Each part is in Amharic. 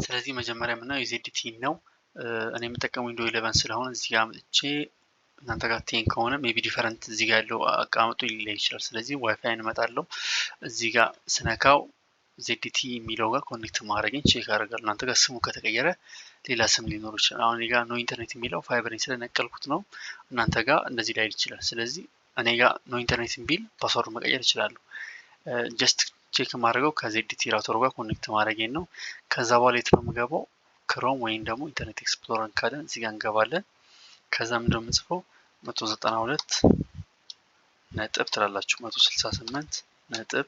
ስለዚህ መጀመሪያ የምናየው የ ZTE ነው። እኔ የምጠቀመው Windows 11 ስለሆነ እዚህ ጋር አምጥቼ፣ እናንተ ጋር 10 ከሆነ maybe different፣ እዚህ ጋር ያለው አቀማመጡ ሊለይ ይችላል። ስለዚህ ዋይፋይ እንመጣለሁ። እዚህ ጋር ስነካው ZTE የሚለው ጋር connect ማድረግን check አደርጋለሁ። እናንተ ጋር ስሙ ከተቀየረ ሌላ ስም ሊኖር ይችላል። አሁን እኔ ጋር no internet የሚለው ፋይበርን ስለነቀልኩት ነው። እናንተ ጋር እንደዚህ ላይል ይችላል። ስለዚህ እኔ ጋር no internet ቢል password መቀየር እችላለሁ። Just check የማደርገው ከ ZTE router ኡ ጋር connect ማድረጌን ነው። ከዛ በኋላ የት ነው የምገባው? Chrome ወይም ደግሞ Internet Explorer ካለን እዚህ ጋር እንገባለን። ከዛ ምንድነው የምንጽፈው? 192 ነጥብ ትላላችሁ፣ 168 ነጥብ፣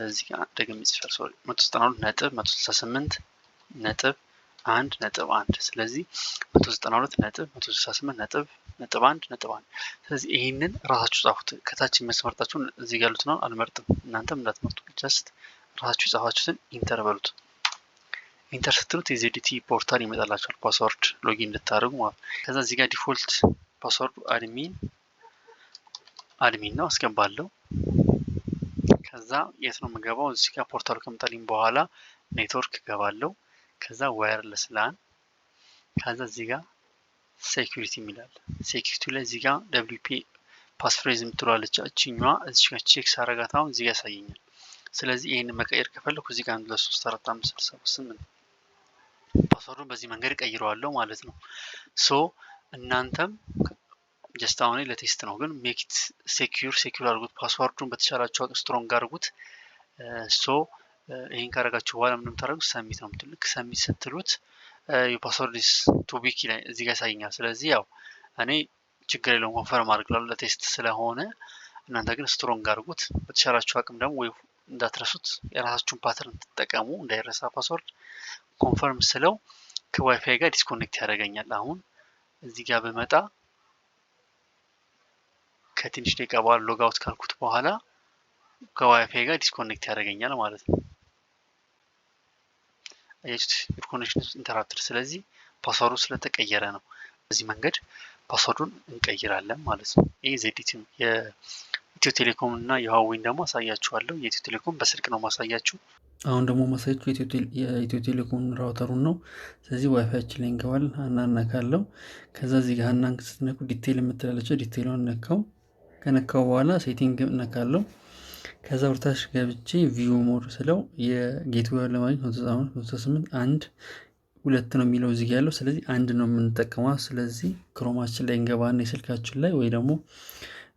እዚህ ጋር ደግሜ ጽፌያለሁ፣ sorry፣ 192.168.1.1። ስለዚህ 192.168.1.1። ስለዚህ ይህንን ራሳችሁ ጻፉት። ከታች የሚያስመርጣችሁን እዚህ ጋር ያሉትን አልመርጥም፣ እናንተም እንዳትመርጡ። Just ራሳችሁ የጻፋችሁትን enter በሉት። Enter ስትሉት የ ZTE portal ይመጣላችኋል፣ password login እንድታደርጉ ማለት ነው። ከዛ እዚህ ጋር default password ኡ admin admin ነው፣ አስገባለሁ። ከዛ የት ነው የምገባው? እዚህ ጋር portal ኡ ከመጣልኝ በኋላ ኔትወርክ እገባለሁ። ከዛ wireless LAN፣ ከዛ እዚህ ጋር security የሚላል፣ security ላይ እዚህ ጋር WP passphrase የምትለዋለች፣ እችኛዋ እዚህ ጋር check ሳረጋት አሁን እዚህ ጋር ያሳየኛል። ስለዚህ ይህንን መቀየር ከፈለኩ እዚህ ጋር 1፣ 2፣ 3፣ 4፣ 5፣ 6፣ 7፣ 8 password ኡን በዚህ መንገድ ቀይረዋለሁ ማለት ነው። So እናንተም just አሁን ለ test ነው፣ ግን make it secure፣ secure አድርጉት። Password ኡን በተቻላችሁ አቅም strong አድርጉት። So ይህን ካደረጋችሁ በኋላ ምንም ታደርጉት submit ነው የምትሉት። Submit ስትሉት "your password is too weak" ላይ እዚህ ጋር ያሳየኛል። ስለዚህ ያው እኔ ችግር የለውም፣ confirm አድርግላለሁ ለ test ስለሆነ፣ እናንተ ግን strong አድርጉት። በተቻላችሁ አቅም ደግሞ ወይ እንዳትረሱት የራሳችሁን pattern ትጠቀሙ፣ እንዳይረሳ password። Confirm ስለው ከዋይፋይ ጋር disconnect ያደርገኛል። አሁን እዚህ ጋር ብመጣ ከትንሽ ደቂቃ በኋላ log out ካልኩት በኋላ ከዋይፋይ ጋር disconnect ያደርገኛል ማለት ነው። አያችሁት? "Your connection interrupted"። ስለዚህ password ኡ ስለተቀየረ ነው። በዚህ መንገድ password ኡን እንቀይራለን ማለት ነው። ይህ ZTE ነው። የኢትዮ ቴሌኮም እና የሁዋዌን ደግሞ አሳያችኋለሁ። የኢትዮ ቴሌኮም በስልክ ነው ማሳያችሁ። አሁን ደግሞ ማሳያችሁ የኢትዮ ቴሌኮም router ኡን ነው። ስለዚህ ዋይፋያችን ላይ እንገባለን። ሀና እነካለው። ከዛ እዚህ ጋር ሀናን ስትነኩ detail የምትላለችው detail ኧን ነካው። ከነካው በኋላ setting እነካለው። ከዛ ወደታች ገብቼ view more ስለው የ gateway ለማግኘት 198.1.2 ነው የሚለው እዚህ ያለው። ስለዚህ አንድ ነው የምንጠቀመው። ስለዚህ Chrome ኣችን ላይ እንገባና የስልካችን ላይ ወይ ደግሞ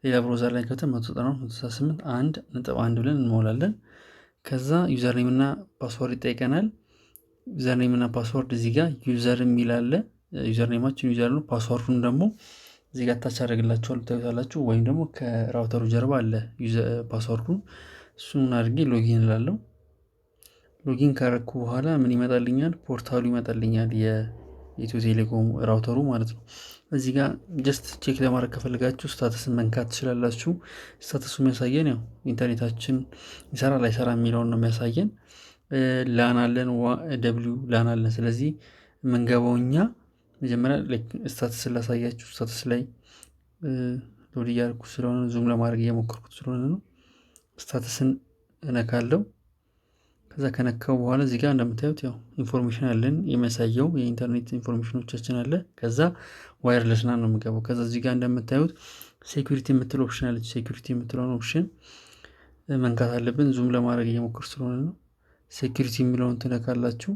ሌላ browser ላይ ገብተን 192.168.1.1 ብለን እንሞላለን። ከዛ username እና password ይጠይቀናል። Username እና password እዚህ ጋር user የሚል አለ። Username ኣችን user ነው። Password ኡን ደግሞ እዚህ ጋር ታች አደርግላችኋለሁ፣ ታዩታላችሁ። ወይም ደግሞ ከ router ኡ ጀርባ አለ password ኡ። እሱን አድርጌ login እላለሁ። Login ካረኩ በኋላ ምን ይመጣልኛል? Portal ኡ ይመጣልኛል፣ የኢትዮ ቴሌኮም router ኡ ማለት ነው። እዚህ ጋር just check ለማድረግ ከፈለጋችሁ status ን መንካት ትችላላችሁ። Status ኡ የሚያሳየን ያው ኢንተርኔታችን ይሰራ ላይሰራ የሚለውን ነው የሚያሳየን። LAN አለን፣ WLAN አለን። ስለዚህ የምንገባው እኛ መጀመሪያ status ላሳያችሁ። Status ላይ load እያደረኩ ስለሆነ፣ zoom ለማድረግ እየሞከርኩት ስለሆነ ነው። Status ን እነካለው። ከዛ ከነካው በኋላ እዚህ ጋር እንደምታዩት ያው information አለን፣ የሚያሳየው የኢንተርኔት information ኦቻችን አለ። ከዛ wireless LAN ነው የምገባው። ከዛ እዚህ ጋር እንደምታዩት security የምትል option አለች። Security የምትለውን option መንካት አለብን። Zoom ለማድረግ እየሞከርኩ ስለሆነ ነው። Security የሚለውን ትነካላችሁ።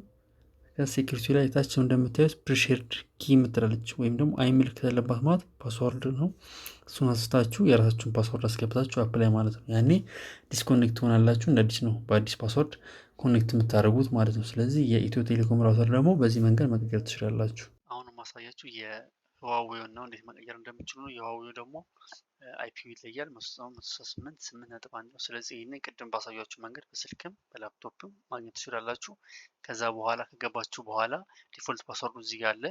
ከ security ላይ ታች እንደምታዩት preshared key የምትላለች ወይም ደግሞ አይ ምልክት ያለባት ማለት password ነው። እሱን አስታችሁ የራሳችሁን password አስገብታችሁ apply ማለት ነው። ያኔ disconnect ትሆናላችሁ። እንደ አዲስ ነው በአዲስ password connect የምታደርጉት ማለት ነው። ስለዚህ የኢትዮ ቴሌኮም router ደግሞ በዚህ መንገድ መቀየር ትችላላችሁ። አሁን ማሳያችሁ የህዋዌውን ነው፣ እንዴት መቀየር እንደምችሉ ነው። የህዋዌው ደግሞ IP ው ይለያል፣ 198.8.1 ነው። ስለዚህ ይህንን ቅድም ባሳያችሁ መንገድ በስልክም በላፕቶፕም ማግኘት ትችላላችሁ። ከዛ በኋላ ከገባችሁ በኋላ default password ኡ እዚህ ጋር አለ።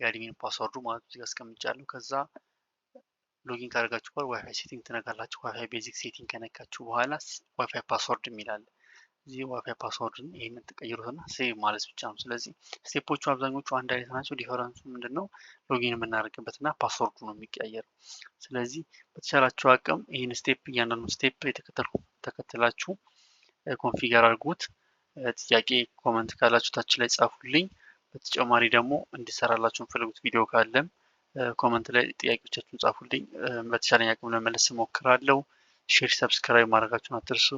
የ admin password ኡ ማለት እዚህ ጋር አስቀምጫለሁ። ከዛ login ካደረጋችሁ በኋላ WiFi setting ትነካላችሁ። WiFi basic setting ከነካችሁ በኋላ WiFi password የሚል አለ። እዚህ WiFi password ን ይህንን ትቀይሩትና save ማለት ብቻ ነው። ስለዚህ step ኦቹ አብዛኞቹ አንድ አይነት ናቸው። Difference ኡ ምንድን ነው? Login የምናደርግበት እና password ኡ ነው የሚቀየረው። ስለዚህ በተቻላችሁ አቅም ይህን step፣ እያንዳንዱ step ተከትላችሁ configure አድርጉት። ጥያቄ comment ካላችሁ ታች ላይ ጻፉልኝ። በተጨማሪ ደግሞ እንዲሰራላችሁ የምፈልጉት ቪዲዮ ካለም comment ላይ ጥያቄዎቻችሁን ጻፉልኝ። በተቻለኝ አቅም ለመመለስ እሞክራለሁ። Share፣ subscribe ማድረጋችሁን አትርሱ።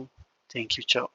Thank you፣ ቻው።